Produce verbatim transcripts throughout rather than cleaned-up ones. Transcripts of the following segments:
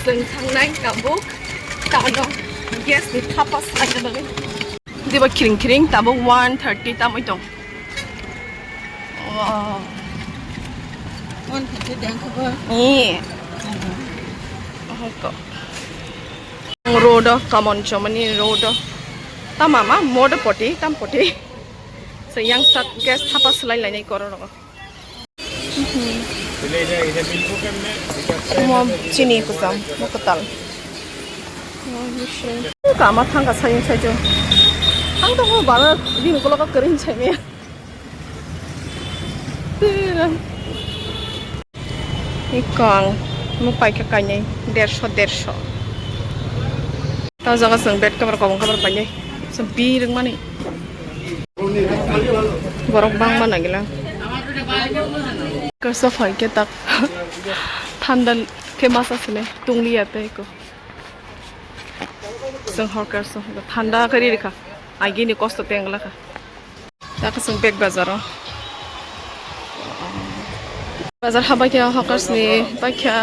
Chwng thangnai tabuk tano gas ni thapa salai bagwi. Diba khiring khiring tabuk one thirty tamwi tong. Wow. One thirty dang khabar. Ni. Oho ko. Road o kamon chomani road o. Tama ma modo poti tam poti. So yang start gas thapa salai lainai koro rogo. Mo chini kusam, mo kwtal. Kama thangka sayung saijo. Ang tongo bara din koloka kering saimaya. Ikang mo paikha kainai derso derso. Ta jaga chwng bed cover kobong cover painai. Chwng birwk mani. Borok bangma nangila. Kaisa phai khe tak thanda khe masa sile tungliya tei ko. Chwng hor kaisa thanda kari rikha. Agini kosto tengla kha. Takhe chwng bag bazar o. Bazar ha baikha hawkers ni baikha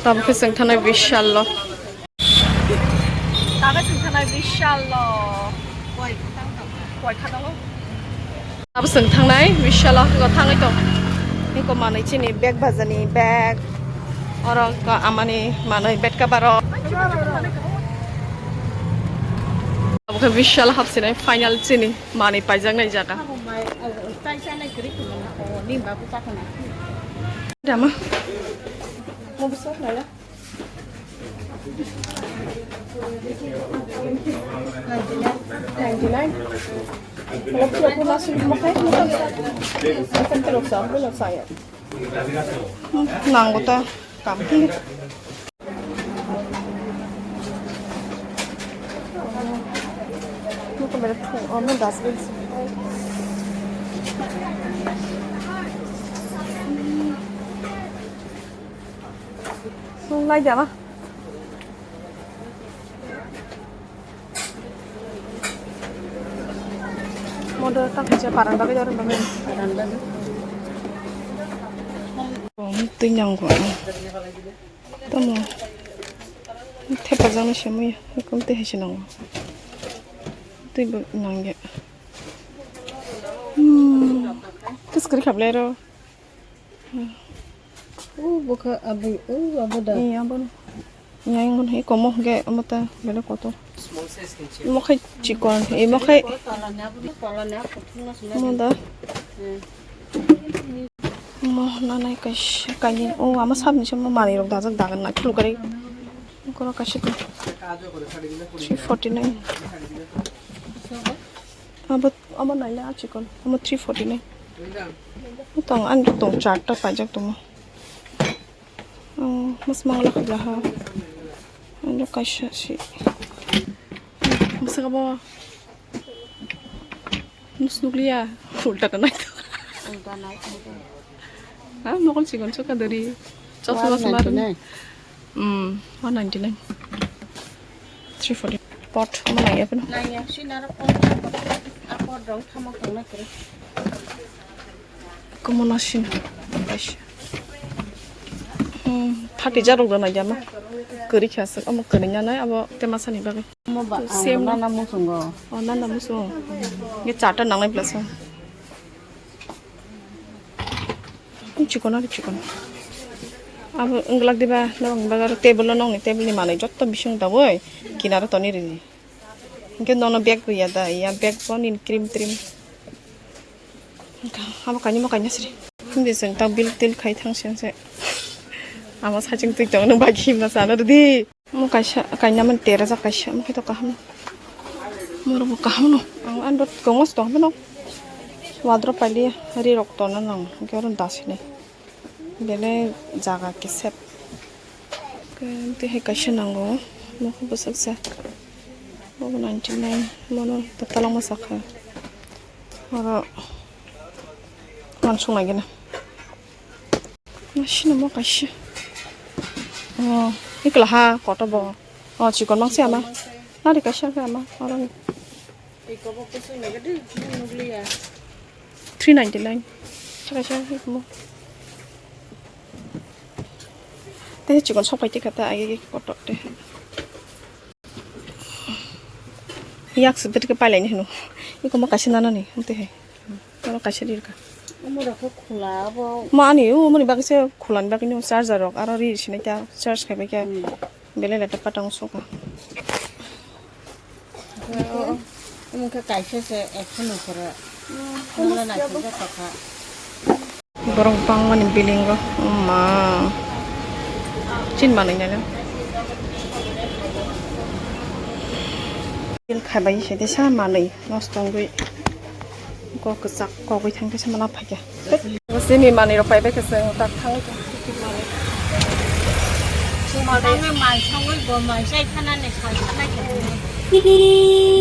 tabukhe chwng thanai Vishal o. Tabukhe chwng thanai Vishal o. Koi kha tongo. Abo chwng thangnai Vishal o hwnkhe thangwi tong. Hwnkhe manwi chini bag bazar ni bag. Oro ka amani manwi bed cover o. Abo khe Vishal hapsinai final chini manwi paijaknai jaga. Dama. Ninety nine. Nango ta kam hi. Nokha bera thung, oh, no dustbin. Nung lai jama. Modo tak kisa paran bagwi, paran bagwi. Twi nangkho. Tamo. Thepajaknai se muiya. Ekhon twi hai se nango. Twi bo nangya. Hmm. Twi swkri khablai ro. Hmm. O bokha abui, o abo da. Ni abo. Ni ayang bon hai komo hwnkhe omo ta belai kotor. Imo khai chikon, imo khai. Omo da. Mo nanai kaisa kainwi o ama sabni se mo manwi rok dajak dagan na khuluk gari. Koro kaisa three forty nine. Abo, abo naile a chikon. Amo three forty nine. Tong ani tong charta paijak tongo. Oh, mas mangla khajla ha. Ano kaisa si. Masaka bo. Nusnukliya. Ulta kanai to. Ulta nai. Ha, mokol chikon choka dari. Chosma sma. Hmm, one ninety nine. Three forty. Pot, omo nangya phano. Nangya, sinaro pot, a pot rong thamok tongna kwrwi. Komo na sina. Kaisa. Hmm, thirty jarok da nangya ma. Kwrwi kha se, omo kwrwi nanai, abo tema sani bagwi. Omo ba, same nana musungo. Oh, nana musungo. Ye charta nangnai plus. Chikon ari chikon. Abo wngglak diba, nokni bagwi table o nokni table ni manwi jotto bising taboi kinaro toni rini. Hwnkhe nono bag riya da, ya bag bo nini cream trim. Abo kainwi mo kainwi sri. Hindi chwng ta bill til khai thang siyang se. Amo saichung twi tongo, nwng bai himna sana rwdi. Omo kaisa kainamani terajak kaisa, omo khe to kaham. Omo rok bo kaham no. Ang ani rok tongo se tong phano. Wadrop pailiya, ri rok tonna nang, hwnkhe oro dasinai. Belai jaga kisep. Hwnkhe tei hai kaisa nango, omo khe bwsaksa. Obo ninety nine, omo no ta talangma sakha. Oro uansuk nai gana. Masini mo kaisa. Oh, ikla ha koto bo. Oh, chikon mangsi ama. Nari kaisa khe ama, oro ni. Three ninety nine. Kaisa mo. Tei chikon sok pai tikha ta agi agi kotor te. Yak se bwtwkhe pailaini hino. Iko ma kaisa nanani, amtwi hai. Oro kaisa rirka. Omo rok khe khula abo. Ma ani, o mani bagwi se khulani bagwi no charger rok, aro ri sinai ta charge khai bai khe. Hmm. Belai lata patang soka. Omo khe kaisa se ekso nokora. Hmm. Omo naisingsa tokha. Borok bangmani bilingo, o ma. Chin manwi nai. Bil khabai se de sa manwi nosto wngwi. Kok kwchak kogwi thang khe se mana phaikha. Sini manwi rok paibai khe se tak thangwi kha. Songwi mai songwi bo mai sai thanani sal thanai khe.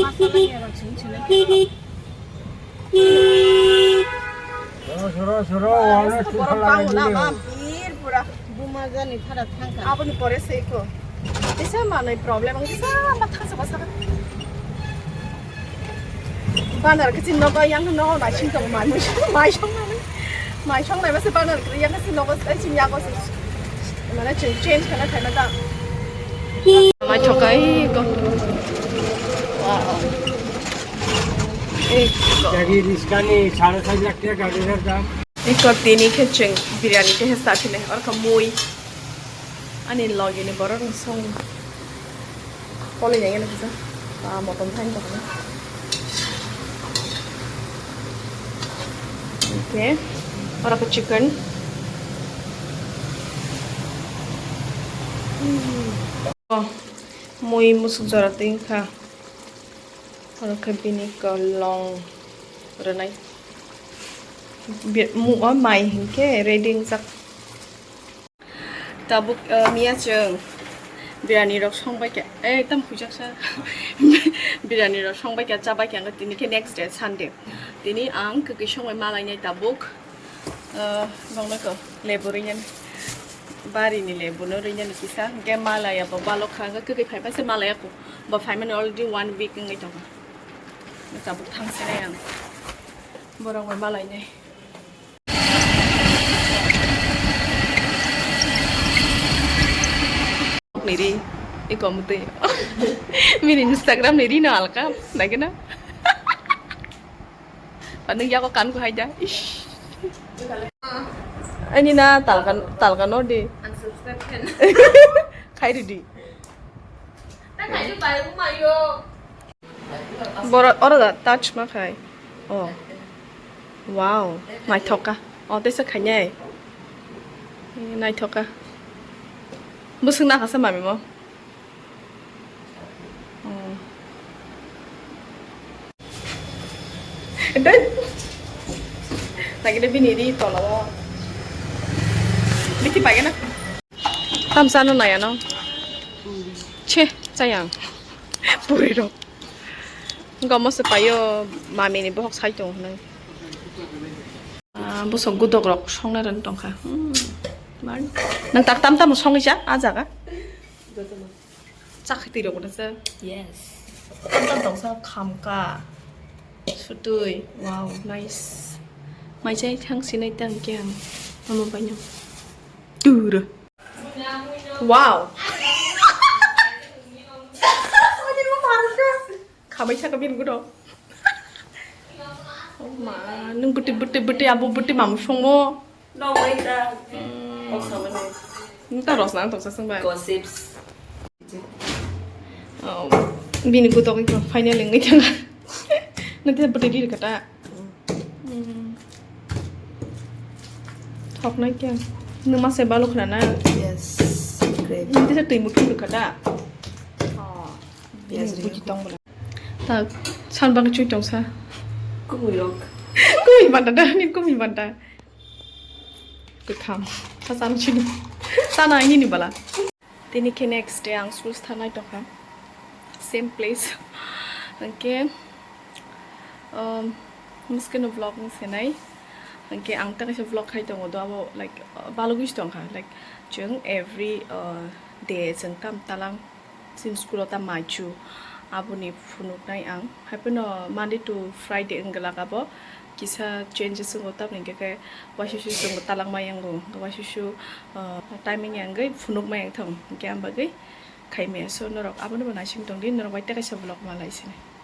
Masala ni aro chini chini. Soro, soro, soro, wala borok sukha bangla lagi ma dulu. Bir pura buma jani thara thangkha. Aboni pore se ko. Kisa manwi problem, ang kisa ma thangsa basa. Banar kichi nogo yang nogo naising tong mai, mai song nai. Mai song nai basa banar kichi yang kichi nogo sai chini yago se. Mana chini change kana thai na da. Mai thokai ko. Wow. Ei, gari riskani sare sai lakh taka gari rar dam. Iko tini khe chwng biryani khe sa philai, oro kha mui ani logi ni borok ni song poli nai gana kisa motom thani tong. Okay, oro kha chicken. Oh, mui musuk jora twi wngkha. Oro khe bini kolong rwnai. Bi-, mu-, o mai hinkhe ready wngjak. Tabuk, eh, miya chwng biryani rok songbai kha. Eh, tam huijak sa. Biryani rok songbai kha, chabai kha, tini khe next day, Sunday. Tini ang kwkwi songbai malainai tabuk. Ah, bangno ko lebu rinyan. Bari ni lebu no rinyan kisa. Hingke malaya bo balok kha, hingke kwkwi phai phaisa malaya ko. Bo phai mani already one week wngwi tongo. Tabuk thang sinai ang. Borok bai malai nai. Ni ri, iko mutwi. Mini Instagram ni ri no alka, nagina. Nung yago kan ko haida. Ish. Ani na talkan, talkan no di. Unsubscribe khen. Khai di di. Ta khai di bai bu mayo. Boro, oro da touch ma khai. Oh. Wow, naithoka. Oh, tesa khainai. Naithoka. Busung na khasa mami mo. Oh. Dai. Lagi de bini ri tono. Biti pakai na. Tam sano naya no. Che, sayang. Puri rok. Gomo se payo mami ni bohok sai tong hwnwi. Ah, bosok gudok rok songnai rwng tongkha. Hmm. Mar. Nang tak tam tam songwi cha, a jaga. Chakhi twi rok se. Yes. Tam tam tongsa khamka. Sutui. Wow, nice. Mai chai thang sinai tang kyang. Mama banyo. Tura. Wow. Khabai saka bini gudo. Oh ma, nung bwtwi, bwtwi, bwtwi, abo bwtwi mamu songmo. Nogoi ta. Hmm. Kok samani. Nung ta rosna tongsa songba. Gossips. Oh, bini gudo ko final wngwi thanga. Nanti bwtwi ri kata. Hmm. Thoknai khe. Numa se balu khna na? Yes. Great. Nini tisa twi muthung rwkha da? Oh. Yes, buji tong bwla. Ta san bang chui tong sa. Kumui rok. Kumui banta da, ni kumui banta. Kwtham. Sa san chini. Sana ini ni bala. Tini khe next day ang school thangnai tongkha, same place. Hwnkhe, um, mwskeno vlog wng senai. Hwnkhe ang ta kaisa vlog khai tongo do, abo, like, uh, balugwi se tongkha, like, chwng every, uh, day chwng tam talang chini school o ta maichu, aboni phunuknai ang. Haiphano Monday to Friday wng glak abo. kisa changes wngo, tamni hwnkhe khe waisusu chwngbo talangma yango, waisusu, ah, timing yangwi phunukma yang thang, hwnkhe ang bagwi khaimaya. So norok abono bo naising tongdi, norok bai tei kaisa vlog ma lai sini.